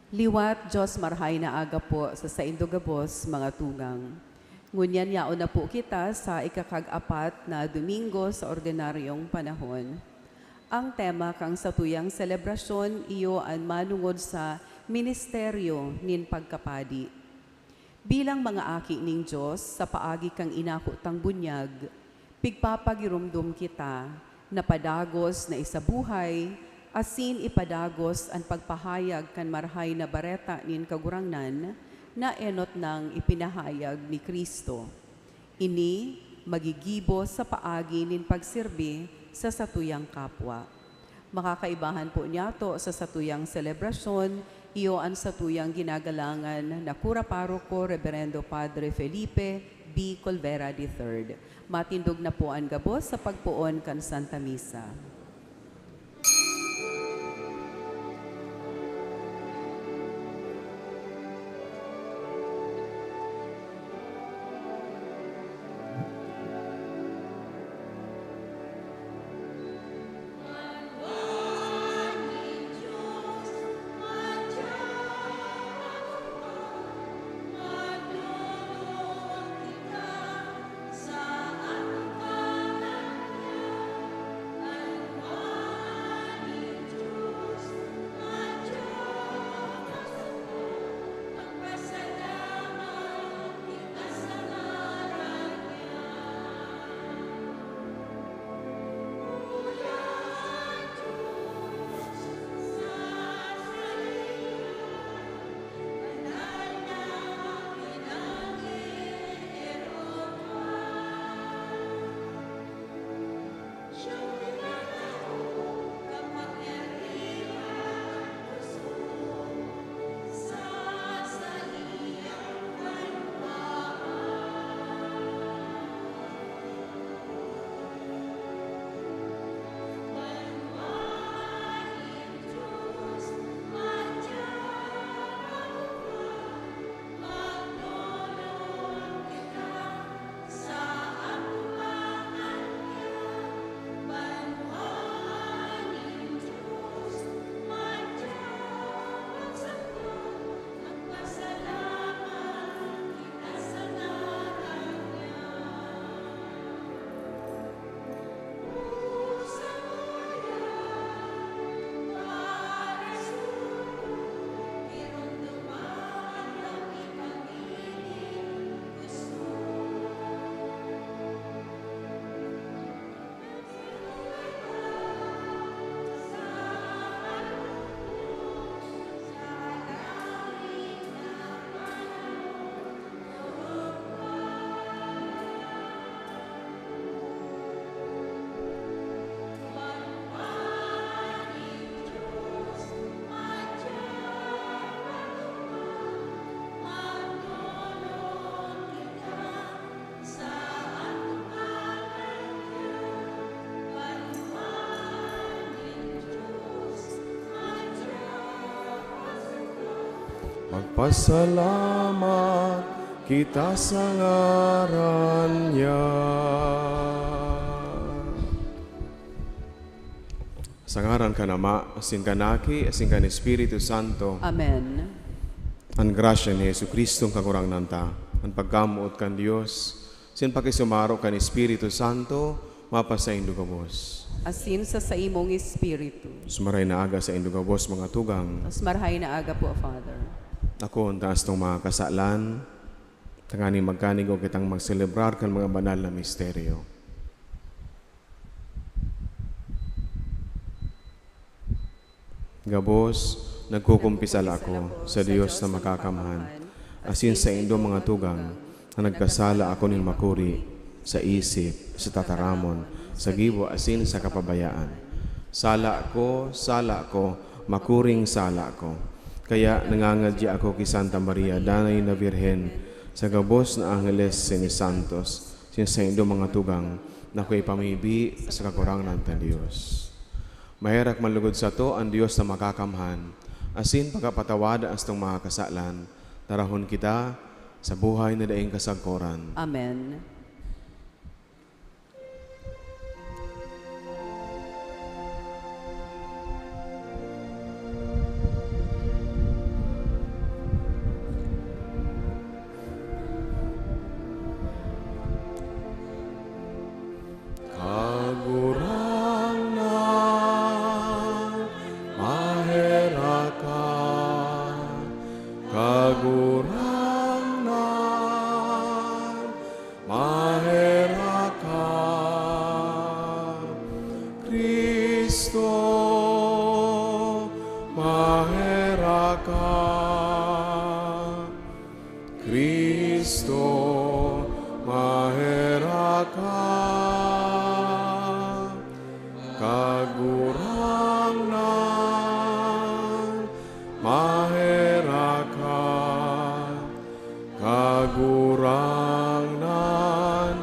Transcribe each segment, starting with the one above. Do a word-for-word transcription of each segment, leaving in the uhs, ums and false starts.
Liwat, Diyos, marhay na aga po sa saindo gabos, mga tugang. Ngunyan yaon na po kita sa ikakag-apat na Domingo sa Ordinaryong Panahon. Ang tema kan satuyang selebrasyon iyo an manongod sa ministeryo nin pagkapadi. Bilang mga aki nin Dios, sa paagi kan inako tang bunyag, pigpapagiromdom kita na padagos na isabuhay asin ipadagos an pagpahayag kan Marahay na Bareta nin Kagurangnan na enot nang ipinahayag ni Cristo. Ini magigibo sa paagi nin pagserbi sa satuyang kapwa. Makakaibahan po niyato sa satuyang selebrasyon, iyo an satuyang ginagalangan na Kura Paroko, Reberendo Padre Felipe B. Colvera the third. Matindog na po an gabos sa pagpoon kan Santa Misa. Magpasalamat kita sa ngaran niya. Sa ngaran kan Ama, asin kan Aki, asin kan Espiritu Santo. Amen. An grasya ni Jesu-Cristong Kagurangnan ta, an pagkamoot kan Dios, asin pakisumaro kan Espiritu Santo, mapasaindo gabos. Asin sa saimong espiritu. Mas marahay na aga saindo gabos, mga tugang. Mas marahay na aga po, Father. Ako, an taas tong mga kasalan, tanganing magkanigo kitang magselebrar kan mga banal na misteryo. Gabos, nagkukumpisal ako sa Dios na Makakamhan, asin saindo, mga tugang, na nagkasala ako nin makuri, sa isip, sa tataramon, sa gibo, asin sa kapabayaan. Sala ko, sala ko, makuring sala ko. Kaya nangangadya ako ki Santa Maria, Danay na Birhen, sa gabos na angheles asin santos, asin saindo, mga tugang, na akoy ipamibi sa Kagurangnan tang Dios. Maherak man lugod sato an Dios na Makakamhan, asin pakapatawada an satong mga kasalan, tarahon kita sa buhay na daing kasagkoran. Amen. Maherak ka, Cristo, maherak ka, Kagurangnan, maherak ka, Kagurangnan,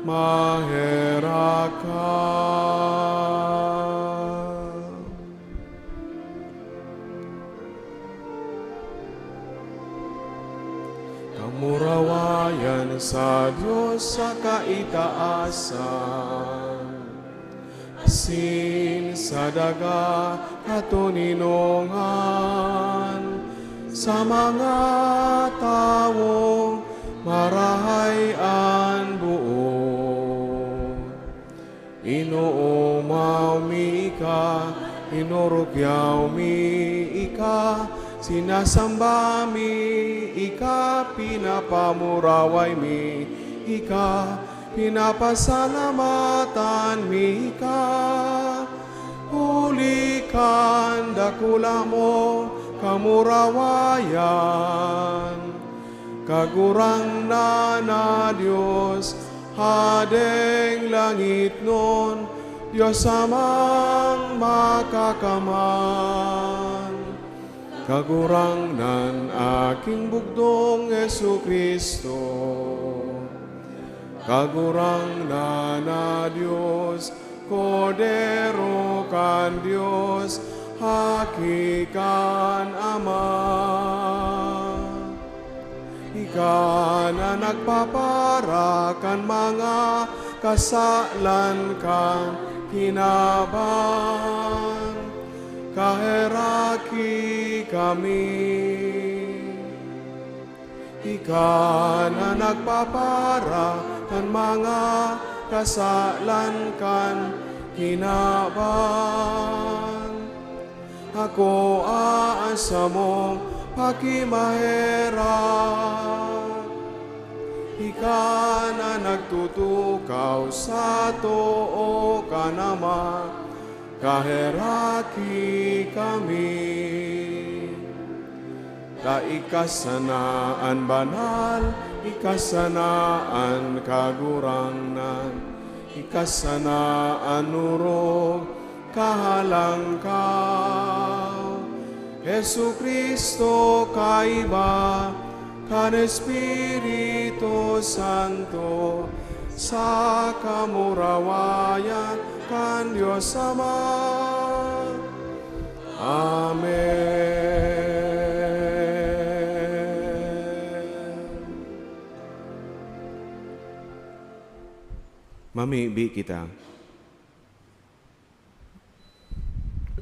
maherak ka. Kamurawayan sa Dios sa kaitaasan, asin sa daga katoninongan, sa mga tawong marahay an boot. Inoomaw mi ika, inurukyaw mi ika, sinasamba mi ika, pinapamuraway mi ika, pinapasalamatan mi ika. Huli kan dakula mo kamurawayan, Kagurangnan na Dios, Hadeng langitnon, Dios Amang Makakaman, Kagurangnan, Aking Bugdong Jesu-Cristo, Kagurangnan na Dios, Kordero kan Dios, Aki kan Ama. Ika na nagpapara kan mga kasalan kan kinaban, kaheraki kami. Ika na nagpapara kan mga kasalan kan kinaban, akoa an samong pakimaherak. Ika na nagtutukaw sa too kan Ama, kaheraki kami. Ta ika sana an banal, ika sana an kagurangnan, ika sana an orog, kahalangkaw. Jesu-Cristo, kaiba kan Espiritu Santo, sa kamurawayan kan Dios Ama. Amen. Mamibi kita.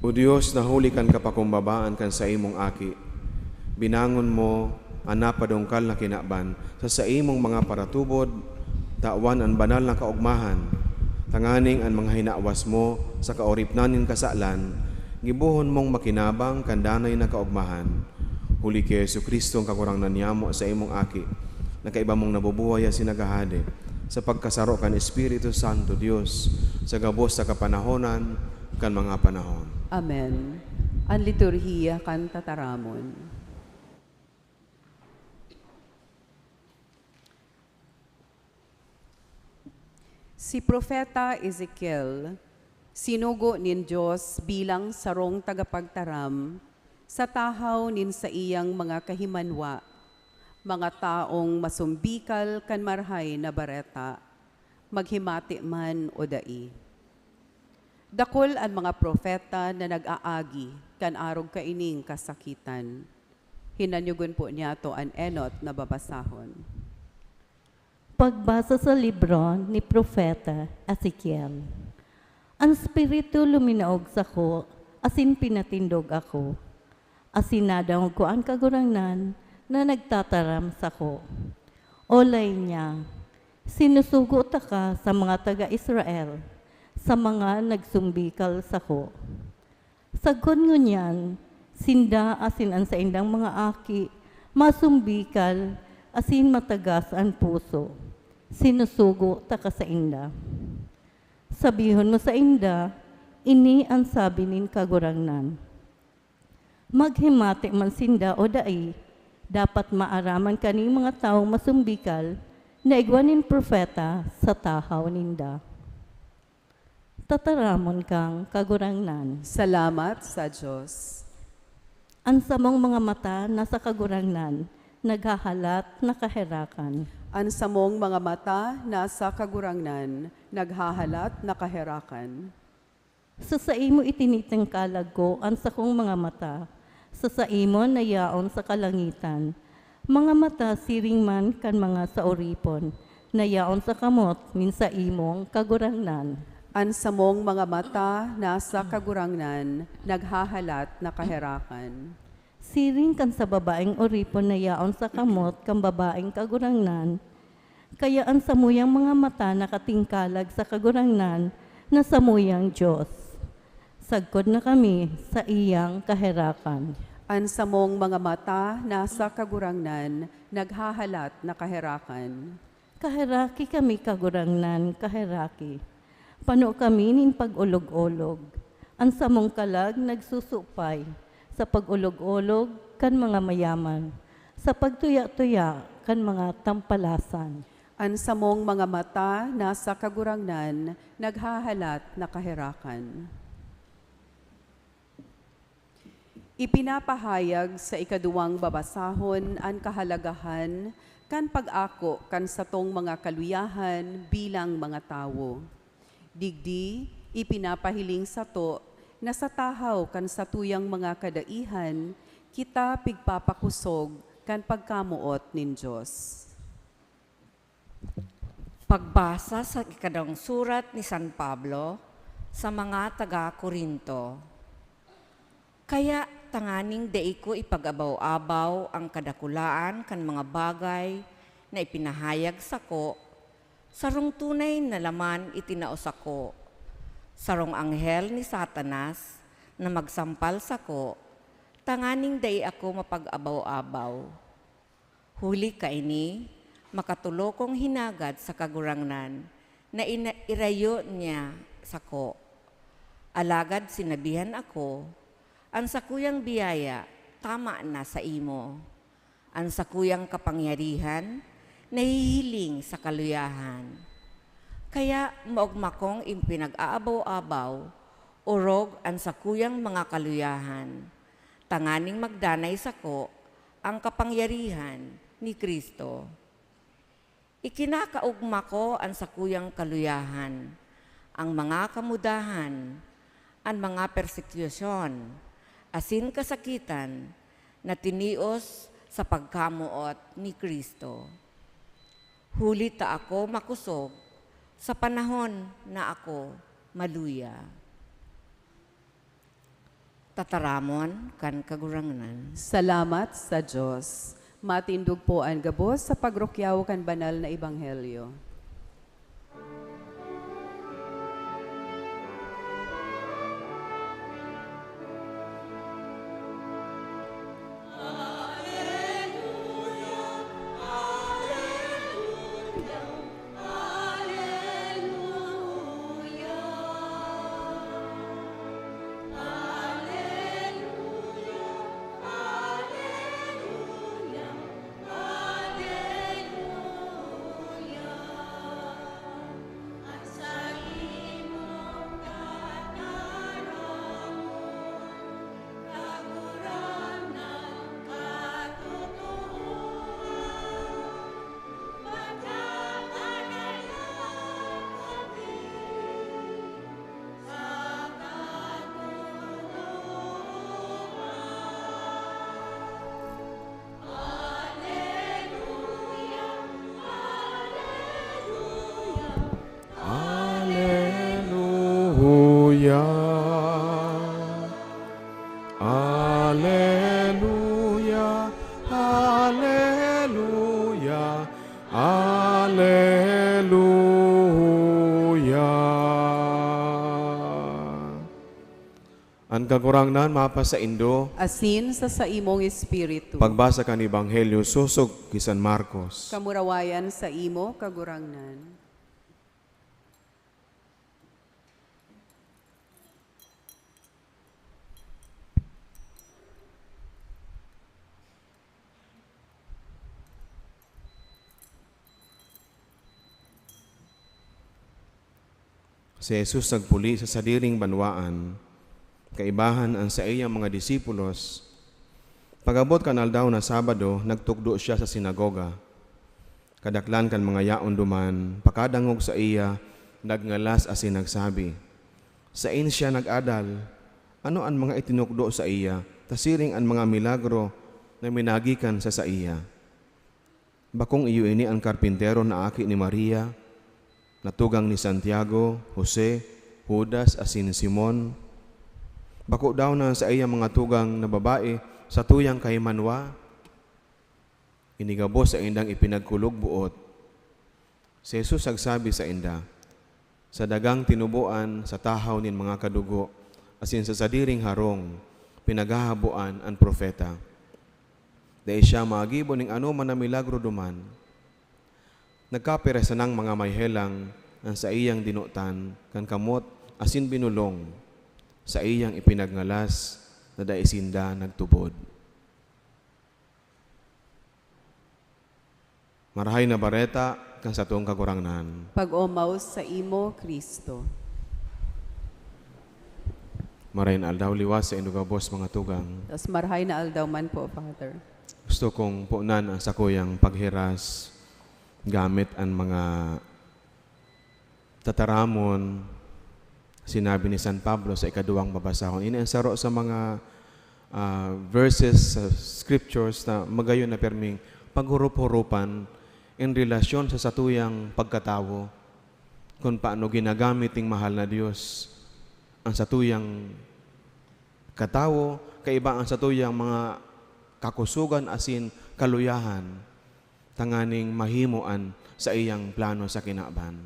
O Dios, na huli kan kapakumbabaan kan saimong Aki, binangon mo an napadungkal na kinaban sa saimong mga paratubod, tawan an banal na kaogmahan, tanganing an mga hinawas mo sa kaoripnan nin kasalan, gibohon mong makinabang kan danay na kaogmahan. Huli ki Jesu-Cristo, an Kagurangnan niyamo, saimong Aki, na kaiba mong nabubuhay asin naghahade, sa pagkasaro kan Espiritu Santo, Dios, sa gabos na kapanahonan kan mga panahon. Amen. An liturhiya kan tataramon. Si Propeta Ezekiel, sinugo nin Dios bilang sarong tagapagtaram sa tahaw nin saiyang mga kahimanwa, mga taong masumbikal kan Marahay na Bareta, maghimati man o dai. Dakul an mga propeta na nag-aagi kan arog kaining kasakitan. Hinanyogon po niyato an enot na babasahon. Pagbasa sa libro ni Propeta Ezekiel. An Espiritu luminaog sako asin pinatindog ako, asin nadangog ko an Kagurangnan na nagtataram sako. Olay niya, sinusugo taka sa mga taga Israel, sa mga nagsumbikal sako. Sagkod ngunyan, sinda asin an saindang mga aki masumbikal asin matagas an puso. Sinusugo taka sainda. Sabihon mo sainda, "Ini an sabi nin Kagurangnan: Maghimati man sinda o dai, dapat maaraman kaning mga tawong masumbikal na igwa nin propeta sa tahaw ninda. Tataramon kang Kagurangnan. Salamat sa Diyos. An samong mga mata nasa Kagurangnan, naghahalat na kaherakan. An samong mga mata nasa Kagurangnan, naghahalat na kaherakan. Sa saimo itinitangkalag ko an sakong mga mata, sa saimo na yaon sa kalangitan. Mga mata siring man kan mga saoripon, na yaon sa kamot nin saimong Kagurangnan. An samong mga mata nasa Kagurangnan, naghahalat na kaherakan. Siring kan sa babaeng oripon na yaon sa kamot kan babaeng Kagurangnan, kaya an samuyang mga mata nakatingkalag sa Kagurangnan na samuyang Dios. Sagkod na kami sa iyang kaherakan. An samong mga mata nasa Kagurangnan, naghahalat na kaherakan. Kaheraki kami, Kagurangnan, kaheraki. Pano kami nin pag-olog-olog. An samong kalag nagsusupay sa pag-olog-olog kan mga mayaman, sa pagtuya-tuya kan mga tampalasan. An samong mga mata nasa Kagurangnan, naghahalat na kaherakan. Ipinapahayag sa ikaduwang babasahon an kahalagahan kan pag-ako kan satong mga kaluyahan bilang mga tawo. Digdi, ipinapahiling sato na sa tahaw kan satuyang mga kadaihan, kita pigpapakosog kan pagkamoot nin Dios. Pagbasa sa ikadawang surat ni San Pablo sa mga taga Corinto. Kaya, tanganing dai ko ipag-abaw-abaw ang kadakulaan kan mga bagay na ipinahayag sako, sarong tunay na laman itinao sako, sarong anghel ni Satanas na magsampal sako, tanganing dai ako mapag-abaw-abaw. Huli kaini, makatulokong hinagad sa Kagurangnan na ina-, irayo niya sako. Alagad sinabihan ako, "An sakuyang biyaya tama na saimo. An sakuyang kapangyarihan nahihiling sa kaluyahan." Kaya maogma kong ipinag-aabaw-abaw, orog an sakuyang mga kaluyahan, tanganing magdanay sako ang kapangyarihan ni Cristo. Ikinakaogma ko an sakuyang kaluyahan, ang mga kamudahan, an mga persekusyon, asin kasakitan na tinios sa pagkamoot ni Cristo. Huli ta ako makosog sa panahon na ako maluya. Tataramon kan Kagurangnan. Salamat sa Dios. Matindog po an gabos sa pagrukyaw kan banal na ebanghelyo. Aleluya. Aleluya. Aleluya. Aleluya. An Kagurangnan mapasaindo. Asin sa saimong espiritu. Pagbasa kan Ebanghelyo sosog ki San Marcos. Kamurawayan saimo, Kagurangnan. Si Jesus nagpuli sa sadiring banwaan, kaibahan an saiyang mga disipulos. Pag-abot kan aldaw na Sabado, nagtukdo siya sa sinagoga. Kadaklan kan mga yaon duman, pakadangog saiya, nagngalas asin nagsabi, "Saen siya nag-adal? Ano an mga itinukdo saiya, ta siring an mga milagro na minagikan sa saiya? Bakong iyo ini an karpintero na aki ni Maria, na tugang ni Santiago, Jose, Judas, asin Simon? Bako daw na an saiyang mga tugang na babae satuyang kahimanwa?" Ini gabos saindang ipinagkulog-boot. Si Jesus nagsabi sainda, "Sa dagang tinuboan sa tahaw nin mga kadugo, asin sa sadiring harong, pinaghahaboan an propeta. Dai siya magibo nin anoman na milagro duman." Nagkapira sanang mga may helang an saiyang dinotan kan kamot asin binolong, saiyang ipinagngalas na dai sinda nagtubod. Marahay na Bareta kan satong Kagurangnan. Pag-omaw sa imo, Cristo. Marahay na aldaw liwat saindo gabos, mga tugang. Tas marahay na aldaw man po, Father. Gusto kong punan ang sakuyang paghiras gamit ang mga tataramon, sinabi ni San Pablo sa ikaduwang babasahon. Ini ang saro sa mga, ah, verses sa scriptures na magayon na pirming paghurup-hurupan in relasyon sa satuyang pagkatawo, kun paano ginagamit ning mahal na Dios ang satuyang katawo, kaiba ang satuyang mga kakusogan asin kaluyahan, tanganing mahimo an saiyang plano sa kinaban.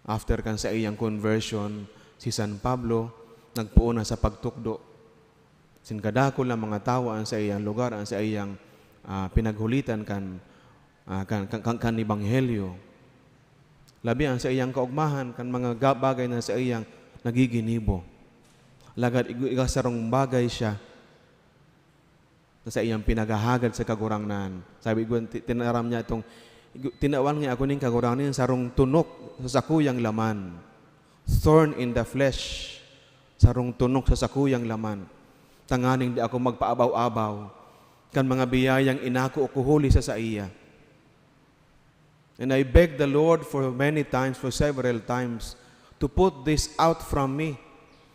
After kan saiyang conversion, si San Pablo nagpoon na sa pagtukdo. Sin kadakul na mga tawo an saiyang lugar, an saiyang, ah, pinaghulitan kan, ah, kan, kan, kan, kan ebanghelyo. Labi an saiyang kaogmahan kan mga ga-, bagay na saiyang nagiginibo. Lagad igu-, iga sarong bagay siya na saiyang pinaghahagad sa Kagurangnan. Sabi ko, ti-, tinaram niya itong, "Igu-, tinawan niya ako ning Kagurangnan, sarong tunok sa sakuyang laman." Thorn in the flesh, sarong tunok sa sakuyang laman, tanganing di ako magpaabaw-abaw kan mga biyayang inako ko huli sa saiya. And I begged the Lord for many times, for several times, to put this out from me.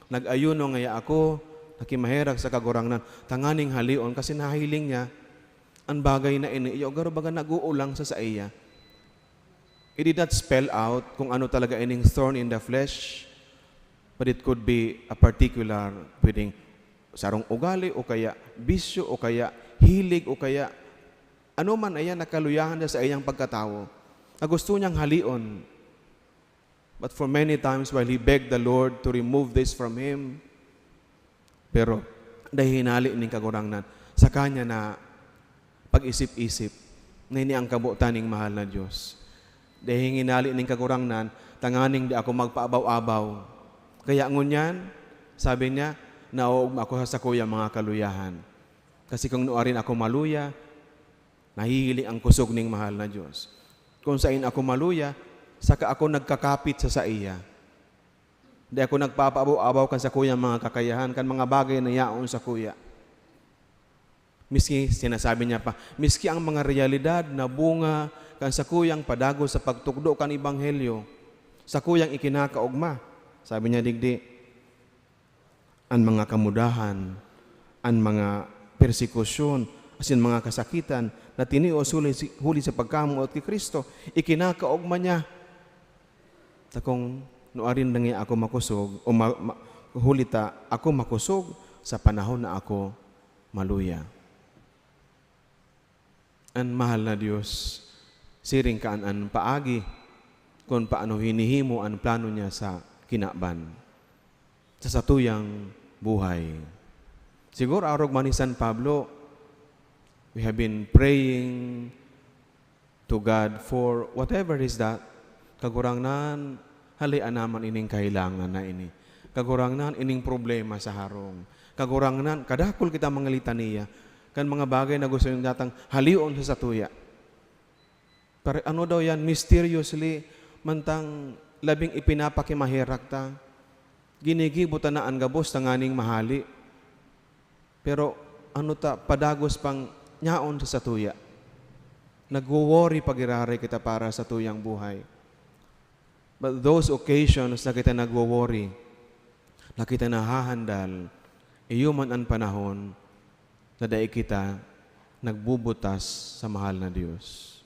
Nag-ayuno ngaya ako, nakimaherak sa Kagurangnan, tanganing halion, kasi nahiling niya an bagay na ini, iyo, garo baga nag-uulang sa saiya. It did not spell out kung ano talaga ining thorn in the flesh, but it could be a particular, pwedeng sarong ugali, o kaya bisyo, o kaya hilig, o kaya ano man ayan na kaluyahan na sa iyang pagkatawo, na gusto niyang halion. But for many times, while he begged the Lord to remove this from him, pero dai hinali ning Kagurangnan, saka niya na pag-isip-isip na ini ang kabotan ning mahal na Dios. Dai hinali ning Kagurangnan, tanganing di ako magpaabaw-abaw. Kaya ngunyan, sabi niya, "Naoogma ako sa sakuyang mga kaluyahan. Kasi kung nuarin ako maluya, nahihiling ang kusog ning mahal na Dios. Kung sain ako maluya, saka ako nagkakapit sa saiya." Di ako nagpapaabaw-abaw kan sakuyang mga kakayahan, kan mga bagay na yaon sakuya. Miski, sinasabi niya pa, "Miski ang mga realidad na bunga kan sakuyang padagos sa pagtukdo kan ebanghelyo, sakuyang ikinakaogma," sabi niya digdi, "an mga kamudahan, an mga persekusyon, asin mga kasakitan na tinios huli, huli sa pagkamoot ki Cristo, ikinakaogma niya." Ta kung nuarin na nga ako makosog, o ma-, ma-, huli ta ako makosog sa panahon na ako maluya. An mahal na Dios, siring kaan an paagi kun paano hinihimo an plano niya sa kinaban, sa satuyang buhay. Siguro arog man ni San Pablo, we have been praying to God for whatever is that. "Kagurangnan, halean naman ining kahilangan na ini. Kagurangnan, ining problema sa harong. Kagurangnan," kadakul kita mga litaniya kan mga bagay na gusto niyang datang halion sa satuya. Pero ano daw yan? Mysteriously, mantang labing ipinapakimaherak ta. Ginigibo ta na an gabos tanganing mahale. Pero ano ta padagos pang nyaon sa satuya? Nagwo-worry pa giraray kita para sa satuyang buhay. But those occasions na kita nagwo-worry, na kita nahahandal, iyo man an panahon na dai kita nagbubutas sa mahal na Dios.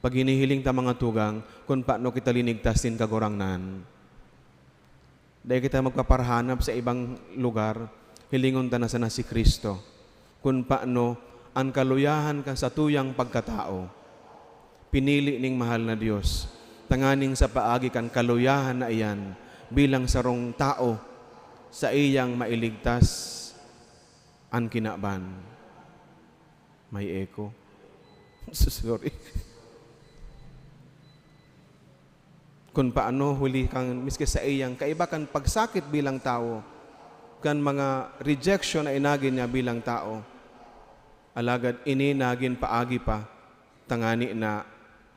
Pag hinihiling ta, mga tugang, kun paano kita linigtas nin Kagurangnan, dai kita magpaparhanap sa ibang lugar, hilingon ta na sana si Cristo. Kun paano an kaluyahan kan satuyang pagkatao, pinili ning mahal na Dios, tanganing sa paagi kan kaluyahan na iyan, bilang sarong tao, saiyang mailigtas an kinaban. May echo. Sorry. Kun paano huli kan, miski saiyang kaiba kan pagsakit bilang tawo, kan mga rejection na inagi niya bilang tawo. Alagad ini nagin paagi pa, tangani na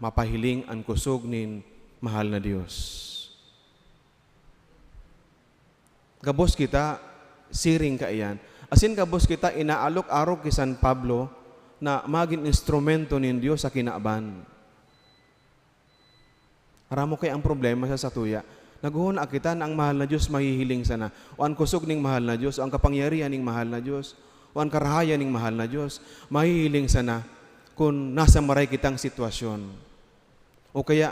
mapahiling an kusog nin mahal na Dios. Gabos kita siring kaiyan. Asin gabos kita inaalok-arok ki San Pablo na magin instrumento nin Dios sa kinaban. Aram mo kaya ang problema sa satuya? Naghuhuna kita na ang mahal na Dios mahihiling sana, o ang kusog ning mahal na Dios, o ang kapangyarihan ning mahal na Dios, o ang karahayan ning mahal na Dios, mahihiling sana kun nasa maray kitang sitwasyon. O kaya,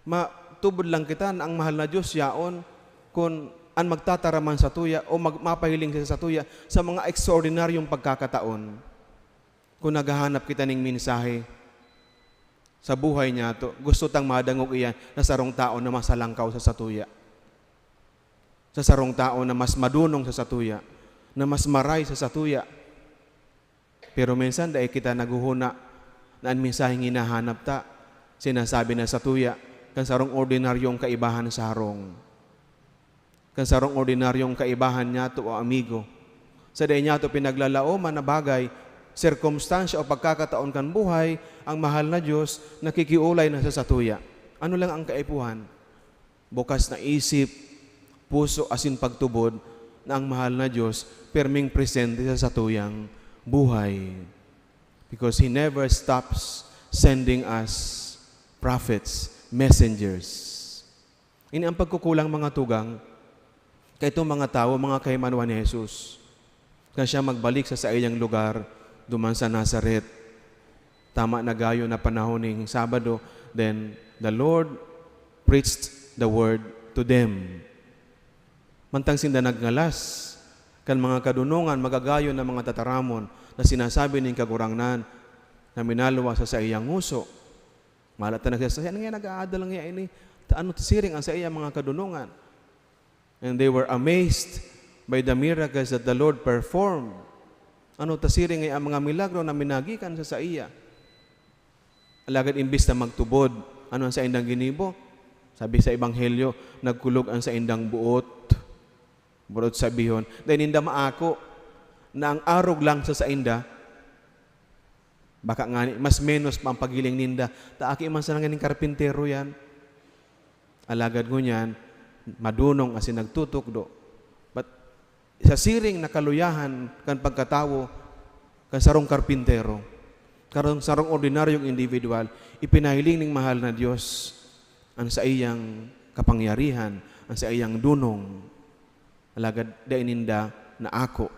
matubod lang kita na ang mahal na Dios yaon kun an magtataraman satuya o mag-, mapahiling siya satuya sa mga ekstraordinaryong pagkakataon. Kun naghahanap kita ning mensahe sa buhay niyato, gusto tang madangog iyan na sarong tawo na mas halangkaw sa satuya, sa sarong tawo na mas madunong sa satuya, na mas maray sa satuya. Pero minsan, dai kita naghuhuna na an mensaheng hinahanap ta, sinasabi na satuya kan sarong ordinaryong kaibahan sa harong, kan sarong ordinaryong kaibahan niyato o amigo. Sa dai niyato pinaglalaoman na bagay, sirkumstansya o pagkakataon kan buhay, ang mahal na Dios nakikiolay na sa satuya. Ano lang ang kaipuhan? Bukas na isip, puso, asin pagtubod na ang mahal na Dios perming presente sa satuyang buhay. Because He never stops sending us prophets, messengers. Ini ang pagkukulang, mga tugang, kaitong mga tawo, mga kaimanuan ni Jesus. Kan siya magbalik sa saiyang lugar, duman sa Nazaret. Tama na gayo na panahon ning Sabado, then the Lord preached the word to them. Mantang sinda nagngalas kan mga kadunongan, magagayon na mga tataramon na sinasabi nin Kagurangnan na minaluwas sa saiyang ngoso. Malat na nagsasabi, "Ano nga, nag-aadal nga ini? Ta-, ano siring ang saiyang mga kadunongan?" And they were amazed by the miracles that the Lord performed. Ano ta siring nga ang mga milagro na minagikan sa saiya? Alagad imbis na magtubod, ano ang saindang ginibo? Sabi sa Ebanghelyo, "Nagkulog ang saindang buot." Buot sabihon, dai ninda maako na ang arog lang sa sainda, baka ngani mas menos pa ang paghiling ninda, ta aki man sana nganing karpintero yan. Alagad ngunyan, madunong asin nagtutukdo. But sa siring na kaluyahan kan pagkatawo kan sarong karpintero, karong sarong ordinaryong individual, ipinahiling ning mahal na Dios an saiyang kapangyarihan, an saiyang dunong. Alagad dai ninda naako.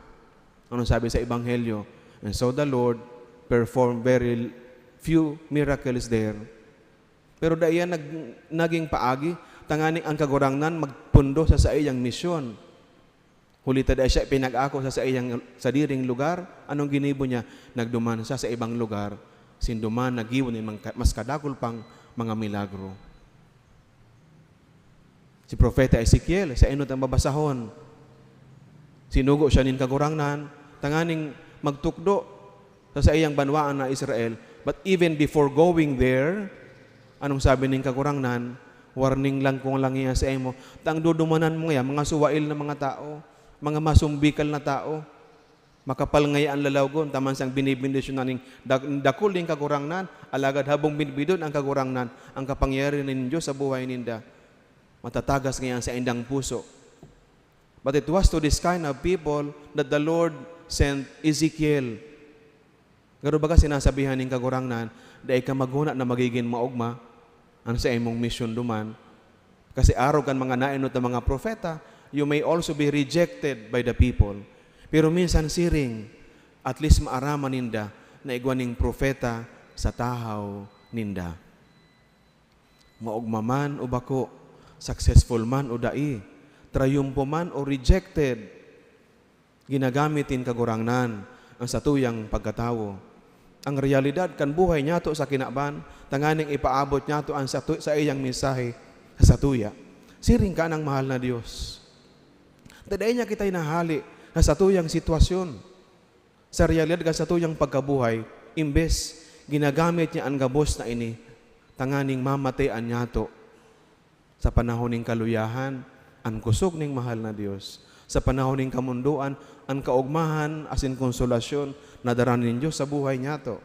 Ano sabi sa Ebanghelyo? "And so the Lord performed very few miracles there." Pero dai yan nag-, naging paagi tanganing ang Kagurangnan magpundo sa saiyang misyon. Huli ta dai siya pinag-ako sa saiyang sadiring lugar. Anong ginibo niya? Nagduman siya sa ibang lugar. Sinduman, naggibo nin mga ka-, mas kadakul pang mga milagro. Si Propeta Ezekiel, sa enot ang babasahon. Sinugo siya nin Kagurangnan, tanganing magtukdo sa saiyang banwaan na Israel. But even before going there, anong sabi nin Kagurangnan? "Warning lang kung lang iyan sa imo. Ta ang dudumanan mo ngayan, mga suwail na mga tao, mga masumbikal na tao." Makapal ngaya an lalawgon, taman siyang binibendisyonan ning dak-, dakul nin Kagurangnan, alagad habong binibidon an Kagurangnan, ang kapangyarihan nin Dios sa buhay ninda, matatagas ngaya an saindang puso. But it was to this kind of people that the Lord sent Ezekiel. Garo baga sinasabihan nin Kagurangnan, "Dai ka maghona na magigin maogma an saimong misyon duman. Kasi arog kan mga naenot na mga propeta, you may also be rejected by the people." Pero minsan siring, at least maaraman ninda na igwa ning propeta sa tahaw ninda. Maogma man o bako, successful man o dai, trayumpo man o rejected, ginagamit nin Kagurangnan an satuyang pagkatawo. Ang reyalidad kan buhay niyato sa kinaban, tanganing ipaabot niyato an satu-, saiyang mensahe sa satuya. Siring kan mahal na Dios. Ta dai niya kita hinahali sa satuyang sitwasyon. Sa reyalidad kan satuyang pagkabuhay, imbes ginagamit niya an gabos na ini tanganing mamate an nyato. Sa panahon nin kaluyahan, an kusog nin mahal na Dios. Sa panahon nin kamondoan, an kaogmahan asin konsolasyon na dara nin Dios sa buhay nyato.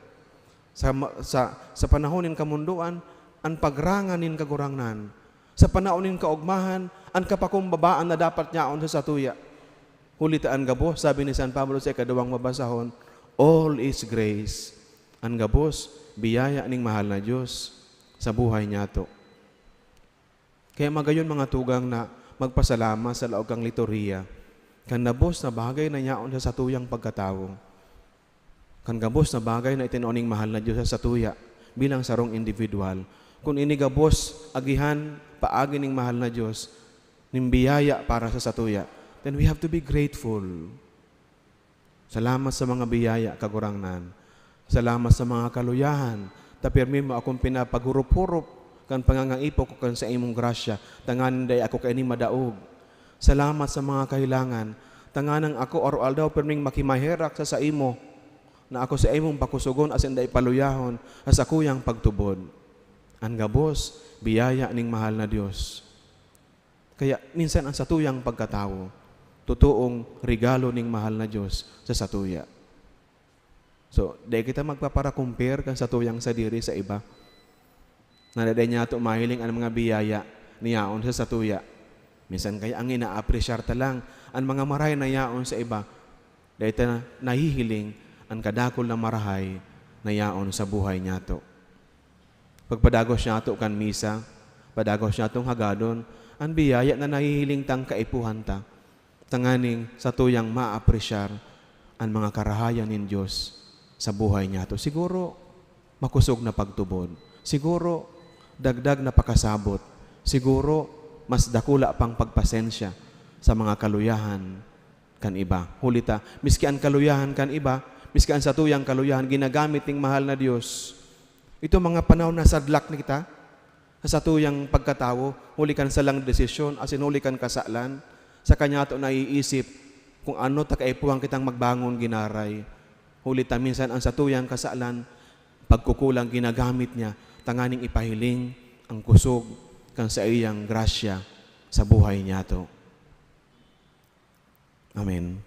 Sa ma-, sa, sa panahon nin kamondoan, an pagrangan nin Kagurangnan. Sa panahon nin kaogmahan, an kapakumbabaan na dapat nyaon sa satuya. Huli ta an gabos, sabi ni San Pablo sa ikaduwang babasahon, "All is grace." An gabos, biyaya ning mahal na Dios sa buhay nyato. Kaya magayon, mga tugang, na magpasalamat sa laog kan liturhiya, kan gabos na bagay na yaon sa satuyang pagkatawo, kan gabos na bagay na itinao ning mahal na Dios sa satuya bilang sarong individual. Kun ini gabos agihan paagi ning mahal na Dios, nin biyaya para sa satuya, then we have to be grateful. Salamat sa mga biyaya, Kagurangnan. Salamat sa mga kaluyahan, ta pirmi mo akong pinapaghurup-hurup kan pangangaipo ko kan saimong grasya, tanganing dai ako kaini madaog. Salamat sa mga kahelangan, tanganing ako aroaldaw pirming makimaherak sa saimo, na ako saimong pakusogon asin dai paluyahon sa sakuyang pagtubod. An gabos, biyaya ning mahal na Dios. Kaya minsan an satuyang pagkatawo, totoong regalo ning mahal na Dios sa satuya. So, dai kita magpapara-compare kan satuyang sadiri sa iba. Na dai niyato mahiling an mga biyaya na yaon sa satuya. Minsan kaya ang inaapresyar ta lang an mga marahay na yaon sa iba, dai ta nahihiling an kadakul na marahay na yaon sa buhay niyato. Pagpadagos niyato kan misa, padagos niyatong hagadon an biyaya na nahihiling tang kaipuhan ta, tanganing satuyang maapresyar an mga karahayan nin Dios sa buhay niyato. Siguro, makosog na pagtubod. Siguro, dagdag na pakasabot. Siguro, mas dakula pang pagpasensya sa mga kaluyahan kan iba. Huli ta, miski an kaluyahan kan iba, miski an satuyang kaluyahan, ginagamit ning mahal na Dios. Itong mga panahon na sadlak na kita sa satuyang pagkatawo, huli kan salang desisyon, asin huli kan kasalan, saka niyato naiisip kung ano ta kaipuhan kitang magbangon ginaray. Huli ta minsan an satuyang kasalan, pagkukulang ginagamit niya tanganing ipahiling ang kusog kan saiyang grasya sa buhay niyato. Amen.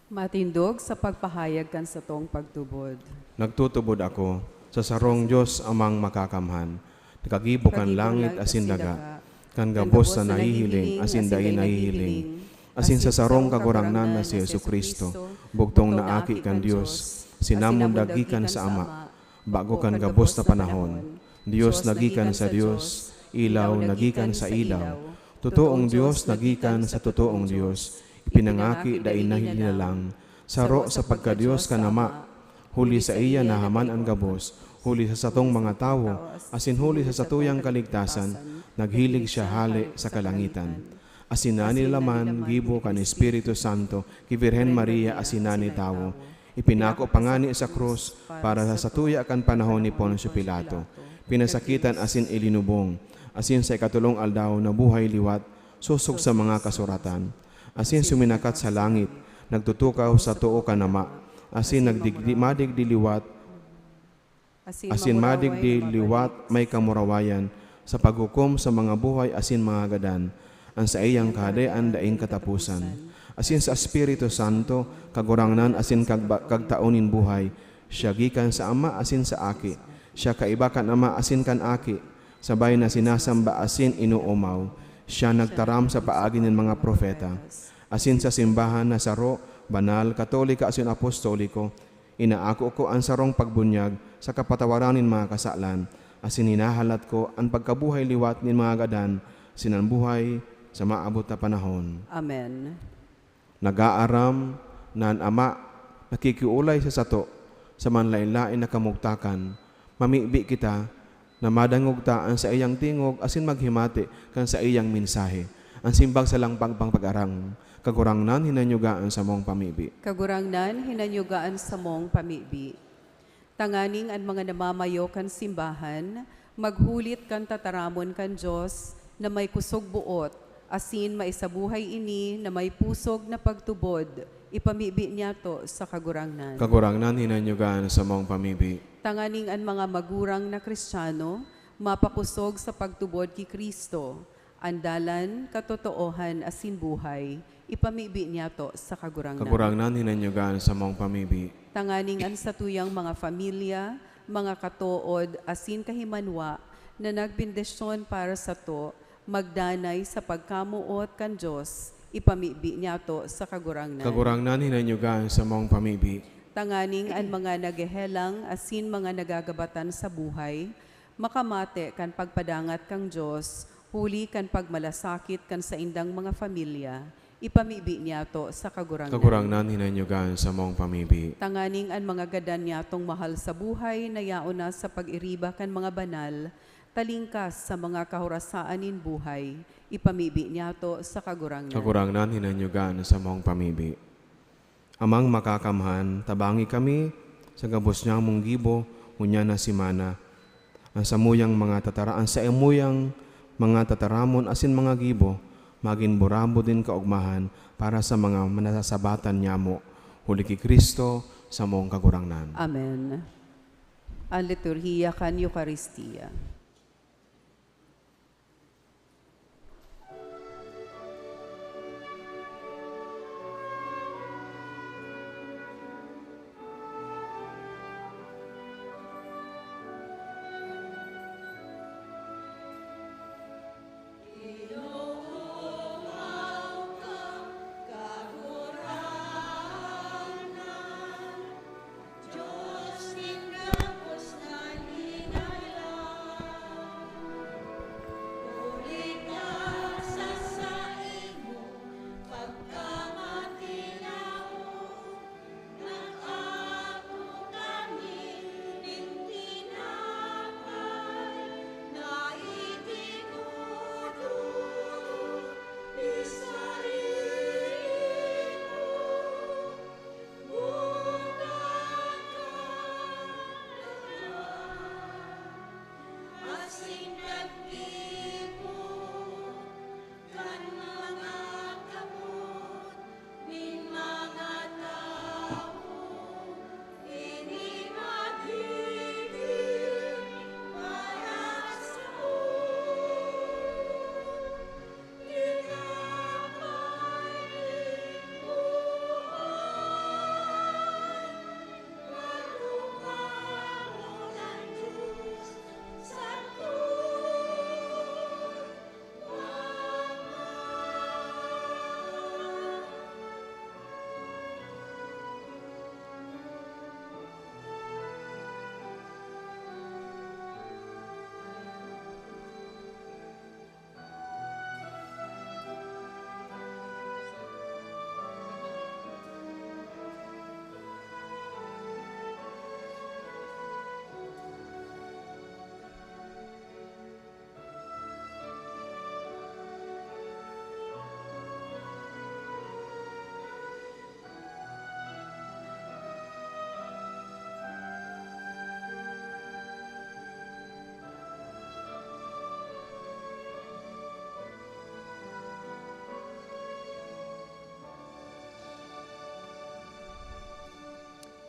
Matindog sa pagpahayag kan satong pagtubod. Nagtutubod ako sa sarong Dios Amang Makakamhan, nakagibo kan langit asin daga, kan gabos na nahihiling asin dai nahihiling, asin sa sarong Kagurangnan na si Jesu-Cristo, bugtong na Aki kan Dios, sinamunda gikan sa Ama, bago kan gabos na panahon. Dios na gikan sa Dios, ilaw na gikan sa ilaw, totoong Dios na gikan sa totoong Dios, ipinangaki dai na hinilalang, saro sa pagka-Dios kan Ama. Huli saiya nahaman an gabos, huli sa satong mga tawo, asin huli sa satuyang kaligtasan, naghilig siya hale sa kalangitan. Asin naninilaman gibo kan Espiritu Santo ki Birhen Maria asin nani tawo. Ipinako pa ngani sa krus para sa satuya kan panahon ni Poncio Pilato. Pinasakitan asin ilinubong, asin sa ikatolong aldaw nabuhay liwat, sosog sa mga kasuratan. Asin suminakat sa langit, nagtutukaw sa too kan Ama, asin nagdigdi-, madigdi liwat, asin madigdi liwat may kamurawayan sa paghukom sa mga buhay asin mga gadan. An saiyang Kahadean daing kataposan. asin sa Espiritu Santo, Kagurangnan asin kagba-, kagtao nin buhay. Siya gikan sa Ama asin sa Aki. Siya kaiba kan Ama asin kan Aki, sabay na sinasamba asin inoomaw. Siya nagtaram sa paagi nin mga propeta, asin sa simbahan na saro, banal, katolika asin apostoliko. Inaako ko an sarong pagbunyag sa kapatawaran nin mga kasalan, asin hinahalat ko an pagkabuhay liwat nin mga gadan, asin an buhay sa maabot na panahon. Amen. Nag-aaram na an Ama nakikiolay sa sato sa manlaen-laen na kamugtakan. Mamibi kita na madangog ta an saiyang tingog asin maghimati kan saiyang mensahe. An simbag sa langpag pang pag-arang, Kagurangnan, hinanyuga an samong pamibi. Kagurangnan, hinanyuga an samong pamibi. Tanganing an mga namamayo kan simbahan maghulit kan tataramon kan Dios na may kusog boot, asin maisabuhay ini na may pusog na pagtubod, ipamibi niyato sa Kagurangnan. Kagurangnan, hinanyuga an samong pamibi. Tanganing an mga magurang na Kristiyano mapakosog sa pagtubod ki Cristo, an dalan, katotoohan asin buhay, ipamibi niyato sa Kagurangnan. Kagurangnan, hinanyuga an samong pamibi. Tanganing an satuyang mga pamilya, mga katood asin kahimanwa na nagbendisyon para sato, magdanay sa pagkamoot kan Dios, ipamibi niyato sa Kagurangnan. Kagurangnan, hinanyuga an samong pamibi. Tanganing an mga naghehelang asin mga nagagabatan sa buhay, makamate kan pagpadangat kan Dios, huli kan pagmalasakit kan saindang mga pamilya, ipamibi niyato sa Kagurangnan. Kagurangnan, hinanyuga an samong pamibi. Tanganing an mga gadan niyatong mahal sa buhay na yaon na sa pag-iriba kan mga banal, talingkas sa mga kahorasaan nin buhay, ipamibi niyato sa Kagurangnan. Kagurangnan, hinanyuga an samong pamibi. Amang Makakamhan, tabangi kami sa gabos nyamong gibo ngunyan na semana. An samuyang mga tatara-, an saimuyang mga tataramon asin mga gibo, magin burabod nin kaogmahan para sa mga manasasabatan nyamo, huli ki Cristo, samong Kagurangnan. Amen. An liturhiya kan Eukaristia.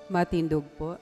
Matindog po.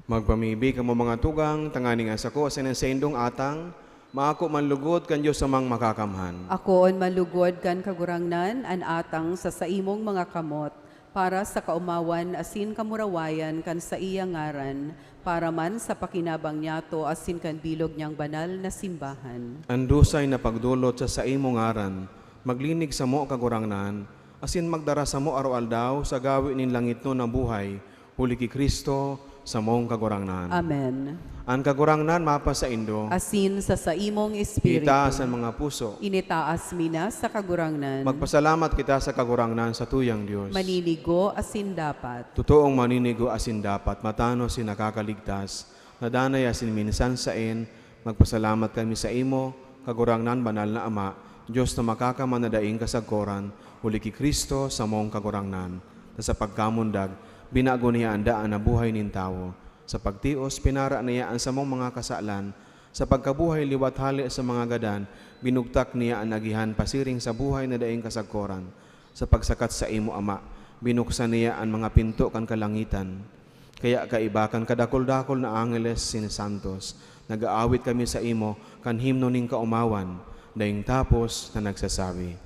Magpamibi kamo, mga tugang, tanganing an sako asin an saindong atang maako man lugod kan Dios Amang Makakamhan. Akoon man lugod kan Kagurangnan an atang sa saimong mga kamot, para sa kaomawan asin kamurawayan kan saiyang ngaran, para man sa pakinabang niyato asin kan bilog niyang banal na simbahan. An dusay na pagdolot sa saimong ngaran, maglinig samo, Kagurangnan, asin magdara samo aroaldaw sa gawe nin langitnon na buhay, huli ki Cristo, samong Kagurangnan. Amen. An Kagurangnan mapasaindo. Asin sa saimong espiritu. Itaas an mga puso. Initaas mi na sa Kagurangnan. Magpasalamat kita sa Kagurangnan, sa tuyang Dios. Maninigo asin dapat. Totoong maninigo asin dapat, matanos asin nakakaligtas, na danay asin minsan saen, magpasalamat kami saimo, Kagurangnan, Banal na Ama, Dios na Makakamhan na daing kasagkoran, huli ki Cristo, samong Kagurangnan, na sa pagkamundag, binago niya an daan na buhay nin tawo. Sa pagtios, pinara niya an samong mga kasalan. Sa pagkabuhay liwat hale sa mga gadan, binugtak niya an agihan pasiring sa buhay na daing kasagkoran. Sa pagsakat saimo, Ama, binuksan niya an mga pinto kan kalangitan. Kaya kaiba kan kadakul-dakul na angeles asin santos, nag-aawit kami saimo kan himno nin kaomawan, daing tapos na nagsasabi,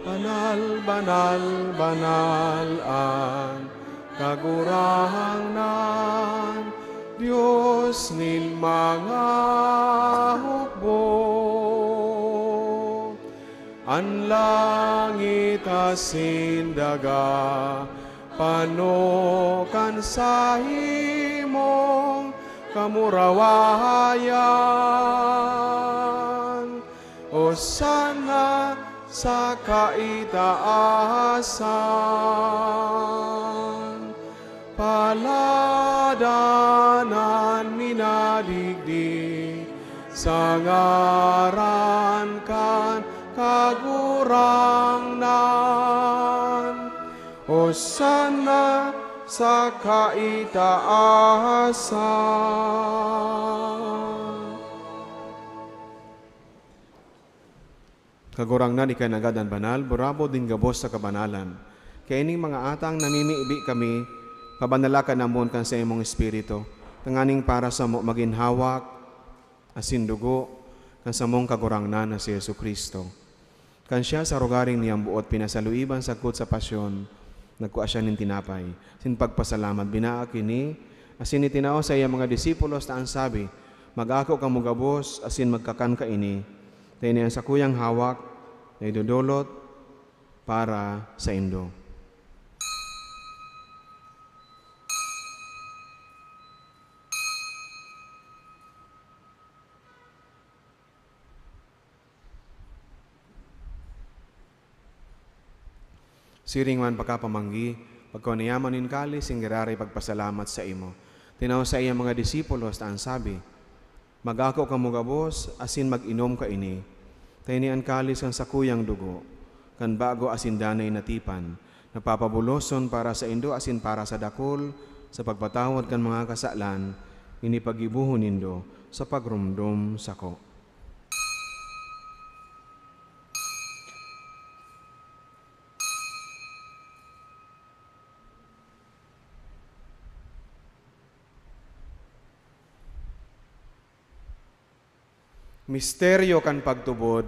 "Banal, banal, banal an Kagurangnan, Dios nin mga hukbo. An langit asin daga pano kan saimong kamurawayan. Hosanna sa kaitaasan! Paladan an minadigdi sa ngaran kan Kagurangnan! Hosanna sa kaitaasan!" Kagurangnan, ika nanggad an banal, burabod nin gabos sa kabanalan. Kaya ining mga atang namimibi kami, pabanala ka namon kan saimong Espiritu, tanganing para samo magin hawak asin dugo kan samong Kagurangnan na si Jesu-Cristo. Kan siya sa rogaring niyang boot pinasaluiban sagkod sa pasyon, nagkua siya nin tinapay. Sin pagpasalamat, binaak ini, asin itinao sa iyang mga disipulos ta an sabi, "Mag-ako kamo gabos asin magkakan kaini, ta ini an sakuyang hawak na idodolot para saindo." Siring man pakapamanggi, pagkua niya man nin kalis, nin giraray pagpasalamat saimo, tinao sa iyang mga disipulos ta an sabi, "Mag-ako kamo gabos asin mag-inom kaini, ta ini an kalis kan sakuyang dugo, kan bago asin danay na tipan, na papabuloson para saindo asin para sa dakul sa pagpatawad kan mga kasalan. Ini paggibohon nindo sa pagromdom sako." Misteryo kan pagtubod.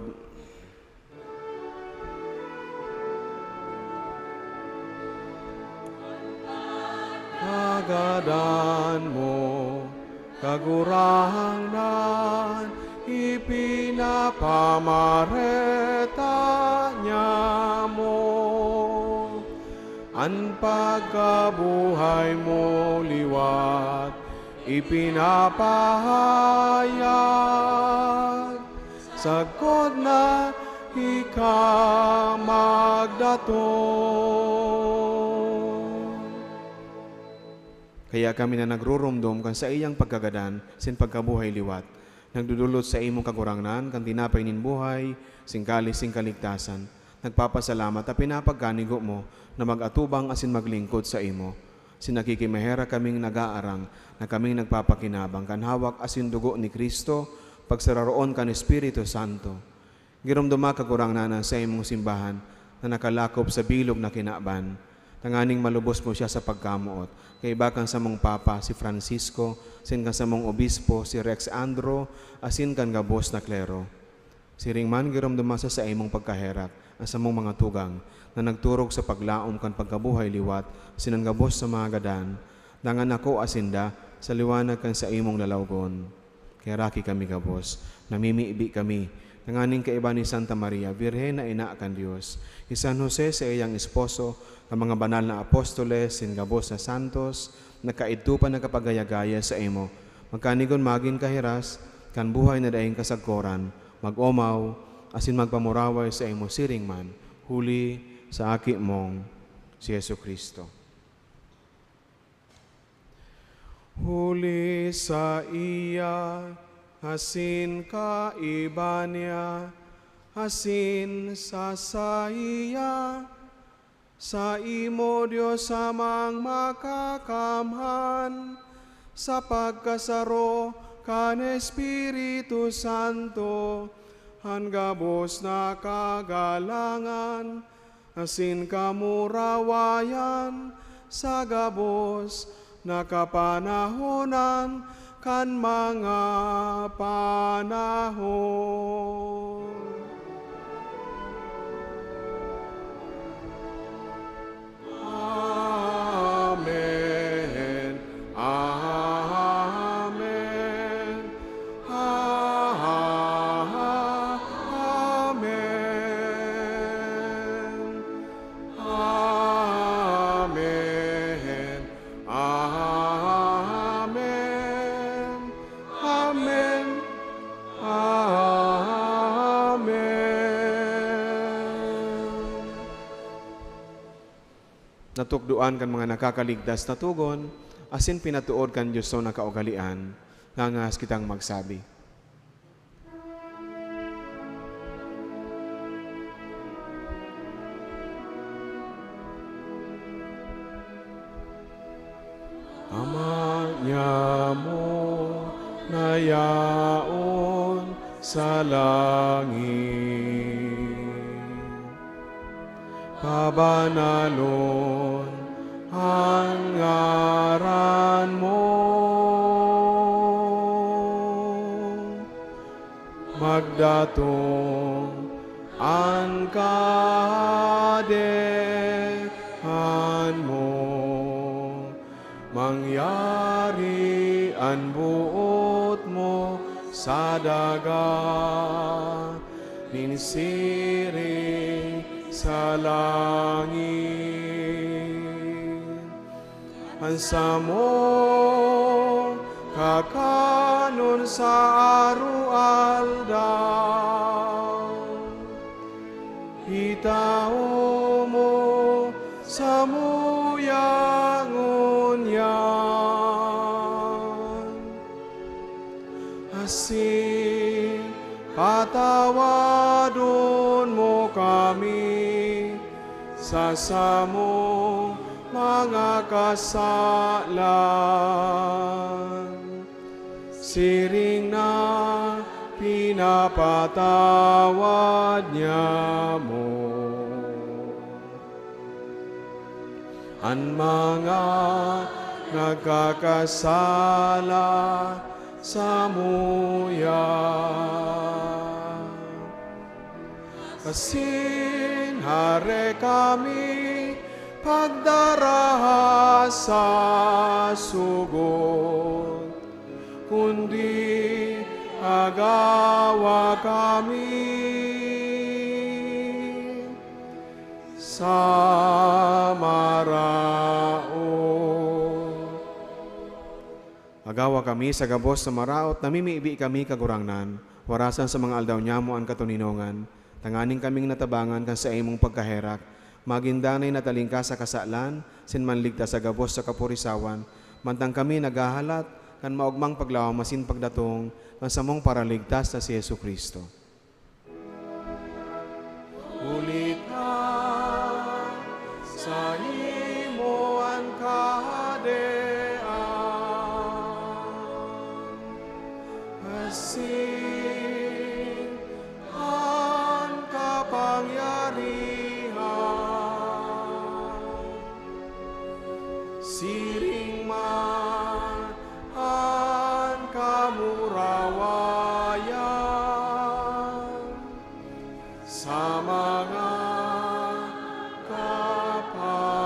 Kagadan mo, Kagurangnan, ipinapamareta niamo an pagkabuhay mo liwat ipinapahayag, sagkod na ika magdatong. Kaya kami na nagruromdom kan saiyang pagkagadan sin pagkabuhay liwat, nagdodolot saimo, Kagurangnan, kan tinapay nin buhay, sin kalis sin kaligtasan, nagpapasalamat ta pinapagkanigo mo na mag-atubang asin maglingkod saimo. Sin nakikimaherak kaming nag-aarang na kaming nagpapakinabang kan hawak asin dugo ni Cristo, pagsararoon kan Espiritu Santo. Giromdoma, Kagurangnan, an saimong simbahan na nakalakop sa bilog na kinaban, tanganing malubos mo siya sa pagkamoot, kaiba kan samong Papa, si Francisco, asin kan samong Obispo, si Rex Andro, asin kan gabos na klero. Siring man, giromdoma sa saimong pagkaherak an samong mga tugang na nagturog sa paglaom kan pagkabuhay liwat asin an gabos na mga gadan, dangan akoa sinda sa liwanag kan saimong lalawgon. Kaheraki kami gabos, namimibi kami, tanganing kaiba ni Santa Maria, Birhen na ina kan Dios, ni San Jose, saiyang esposo, kan mga banal na apostoles, asin gabos na santos, na kaidto pa nagkapagaya-gaya saimo, magkanigon magin kahiras kan buhay na daing kasagkoran, mag-omaw, asin magpamuraway saimo siring man, huli sa Aki mong si Jesu-Cristo. Huli saiya, asin kaiba niya, asin sa saiya, saimo, Dios Amang Makakamhan, sa pagkasaro kan Espiritu Santo, an gabos na kagalangan asin kamurawayan sa gabos na kapanahonan kan mga panahon. Amen. Amen. Amen. Amen. Amen. Amen. Amen. Natukdoan kan mga nakakaligtas na togon, asin pinatood kan Dios na kaugalean, ngangas kitang magsabi. Ama nyamo na yaon sa langit, pabanalon an ngaran mo. Magdatong an Kahadean mo, mangyari an boot mo sa daga nin siring sa langit. An samong kakanon sa aroaldaw, itao mo samuya ngunyan. Asin patawadon mo kami sa samong mga kasalan, siring na pinapatawad nyamo an mga nagkakasala samuya. Asin hare kami pagdaraha sa sugot, kundi agawa kami sa maraot. Agawa kami sa gabos na maraot, namimibi kami, Kagurangnan, warasan sa mga aldaw nyamo an katoninongan, tanganing kaming natabangan kan saimong pagkaherak, magin danay na talingkas sa kasalan, asin manligtas sa gabos sa kapurisawan, mantang kami naghahalat kan maogmang paglawom asin pagdatong kan samong Paraligtas na si Jesu-Cristo. Huli ta saimo an Kahadean, asin an Siring man an kamurawayan sa mga kapanahonan.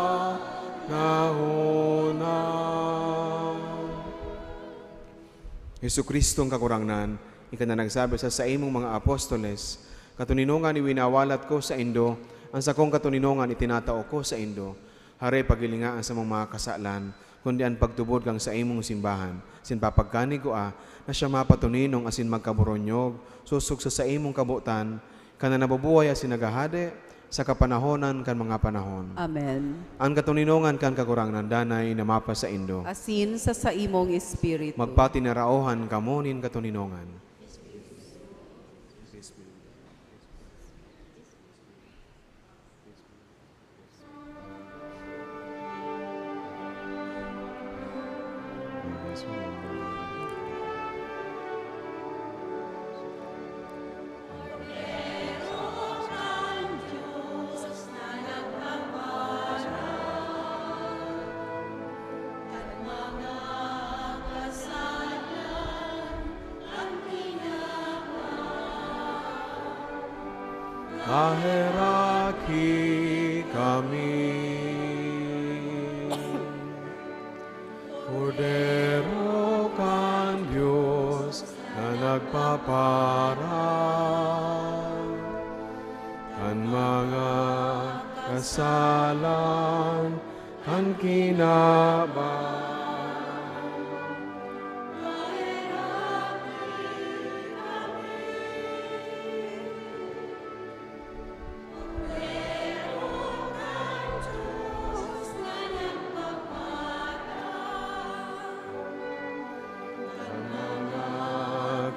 Jesu-Cristong Kagurangnan, ika na nagsabi sa saimong mga apostoles, "Katoninongan iwinawalat ko saindo, an sakong katoninongan itinatao ko saindo." Hare, paghilinga an samong mga kasalan, kundi an pagtubod kan saimong simbahan, asin papagkanigua na siya mapatoninong asin magkaboronyog, sosog sa saimong kabotan, ka na nabubuhay asin naghahade sa kapanahonan kan mga panahon. Amen. An katoninongan kan Kagurangnan danay na mapasaindo. Asin sa saimong espiritu. Magpatinaraohan kamo nin katoninongan. Maheraki kami. Kordero kan Dios na nagpaparan kan mga kasalan kan kinaban.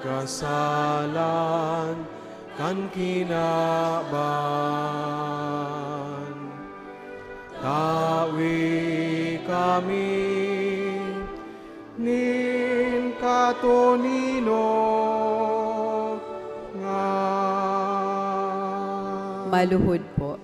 Kasalan kan kinaban. Tawi kami nin katoninongan. Maluhod po.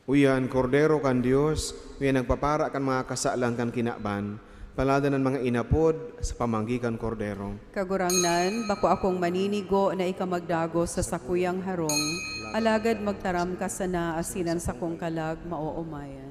Uya an Kordero kan Dios, uya nagpapara kan mga kasalan kan kinaban. Palada an mga inapod sa pamanggi kan Kordero. Kagurangnan, bako akong maninigo na ika magdagos sa sakuyang harong, alagad magtaram ka sana asin an sakong kalag maoomayan.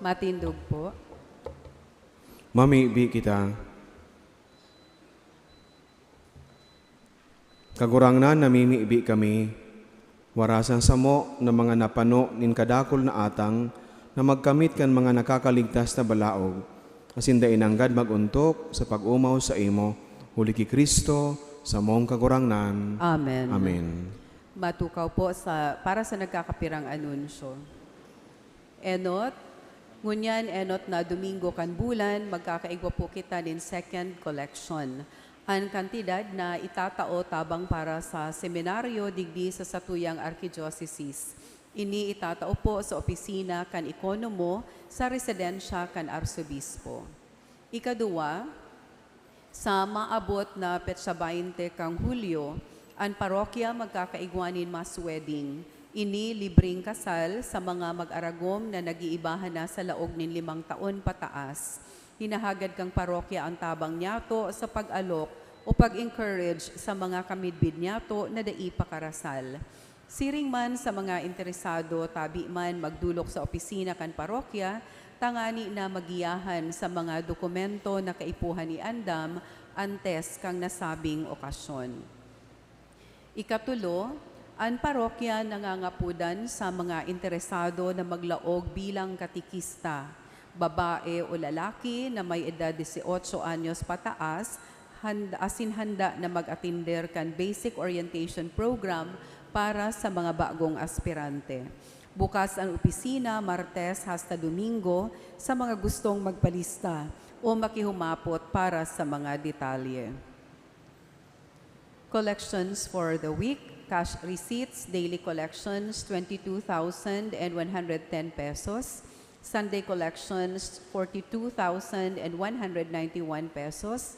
Matindog po. Mamibi kita. Kagurangnan, namimibi kami, warasan samo na mga napano nin kadakul na atang na magkamit kan mga nakakaligtas na balaog, asin dai nanggad mag-ontok sa pag-omaw saimo, huli ki Cristo, samong Kagurangnan. Amen. Amen. Matukaw po sa, para sa nagkakapirang anunsyo. Enot, ngunyan enot na Domingo kan bulan, magkakaigwa po kita nin second collection. An kantidad na itatao tabang para sa seminaryo digdi sa satuyang arkidyosesis. Ini itatao po sa opisina kan ekonomo sa residensya kan arsobispo. Ikaduwa, sa maabot na petsa baynte kan Hulyo, an parokya magkakaigwa nin mass wedding. Ini libreng kasal sa mga mag-aragom na nag-iibahan na sa laog nin limang taon pataas. Hinahagad kan parokya an tabang niyato sa pag-alok o pag-encourage sa mga kamidbid niyato na dai pa karasal. Siring man sa mga interesado, tabi man magdolok sa opisina kan parokya tangani na magiyahan sa mga dokumento na kaipuhan ni andam antes kan nasabing okasyon. Ikatulo, an parokya nangangapodan sa mga interesado na maglaog bilang katekista, babae o lalaki na may edad dieciocho anyos pataas, handa, asin handa na mag-atender kan Basic Orientation Program para sa mga bagong aspirante. Bukas an opisina Martes hasta Domingo sa mga gustong magpalista o makihumapot para sa mga detalye. Collections for the week: cash receipts, daily collections, twenty-two thousand and one hundred ten pesos. Sunday collections, forty-two thousand and one hundred ninety-one pesos.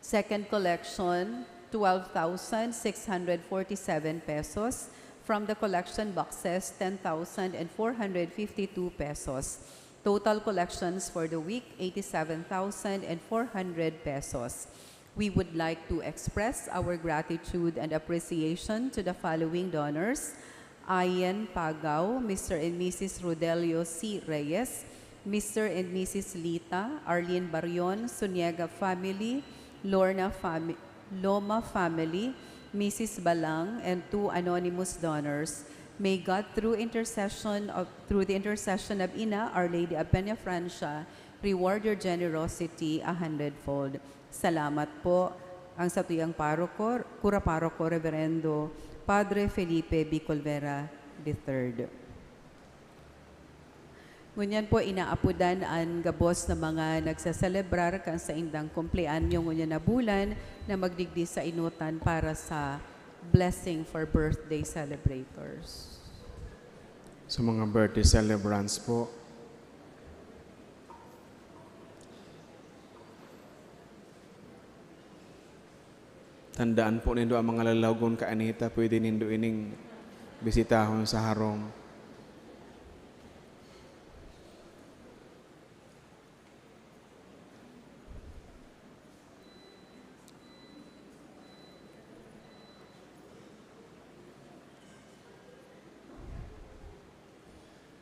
Second collection, twelve thousand six hundred forty-seven pesos. From the collection boxes, ten thousand and four hundred fifty-two pesos. Total collections for the week, eighty-seven thousand and four hundred pesos. We would like to express our gratitude and appreciation to the following donors: Ayen Pagaw, Mister and Missus Rodelio C. Reyes, Mister and Missus Lita, Arlene Barion, Suniega family, Lorna fami-, Loma family, Missus Balang, and two anonymous donors. May God, through intercession of, through the intercession of Ina, Our Lady of Peñafrancia, reward your generosity a hundredfold. Salamat po. Ang satuyang paroko, Kura Paroko, Reverendo Padre Felipe B. Colvera the third. Ngunyan po, inaapodan an gabos na mga nagseselebrar kan saindang kumpleanyo ngunyan na bulan na magdigdi sa enotan para sa blessing for birthday celebrators. Sa mga birthday celebrants po, tandaan po nindo ang mga lalawogon kainita, pwede nindo ining bisitahon sa harong.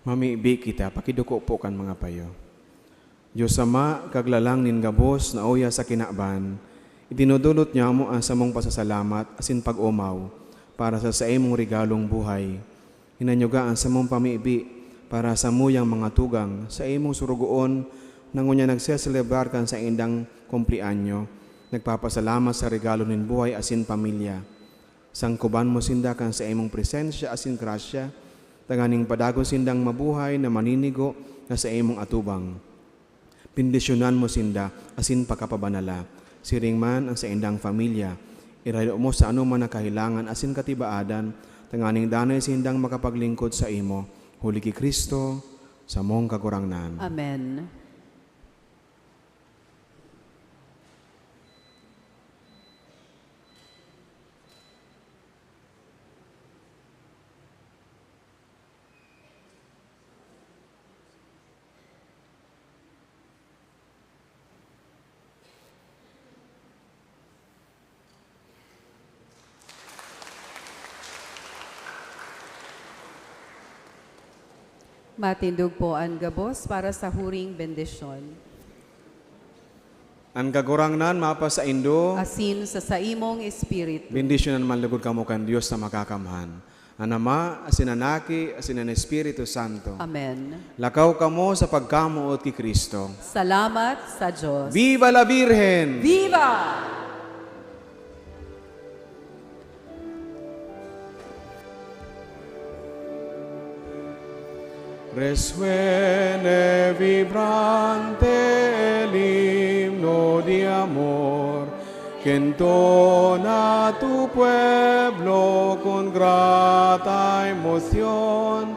Mamibi kita, pakiduko po kan mga payo. Dios Ama, Kaglalang nin gabos na uya sa kinaban, itinudulot niamo an samong pasasalamat asin pag-omaw para sa saimong regalong buhay. Hinanyuga an samong pamibi para samuyang mga tugang, saimong surugoon na ngunyan nagseselebrar kan saindang kumpleanyo, nagpapasalamat sa regalo nin buhay asin pamilya. Sangkoban mo sinda kan saimong presensya asin grasya, tanganing padagon sindang mabuhay na maninigo na saimong atubang. Bendisyonan mo sinda asin pakapabanala, siring man an saindang pamilya. Irayo mo sa anoman na kahelangan asin katibaadan, tanganing danay sindang makapaglingkod saimo, huli ki Cristo, samong Kagurangnan. Amen. Matindog po an gabos para sa huring bendisyon. An Kagurangnan mapasaindo. Asin sa saimong espiritu. Bendisyonan man lugod kamo kan Dios na Makakamhan, an Ama, asin an Aki, asin an Espiritu Santo. Amen. Lakaw kamo sa pagkamoot ki Cristo. Salamat sa Dios. Viva la Virgen! Viva! Resuene vibrante el himno de amor que entona tu pueblo con grata emoción.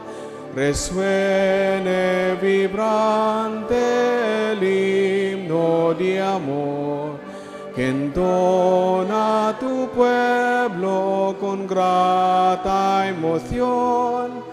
Resuene vibrante el himno de amor que entona tu pueblo con grata emoción.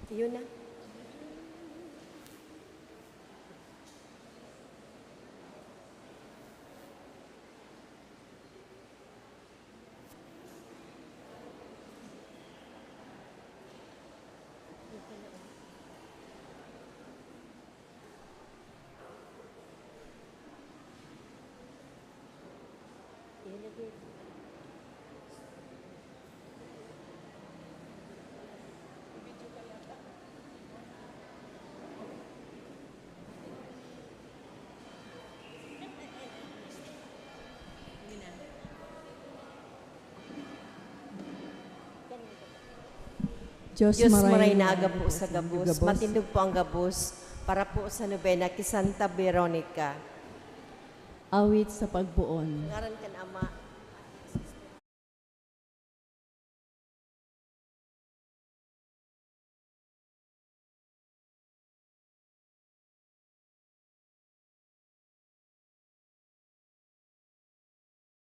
Yun na. Dios, Dios maray maray na na aga po sa gabos. Matindog po ang gabos para po sa nobena ki Santa Veronica. Awit sa pagpoon. Ngaran kan Ama,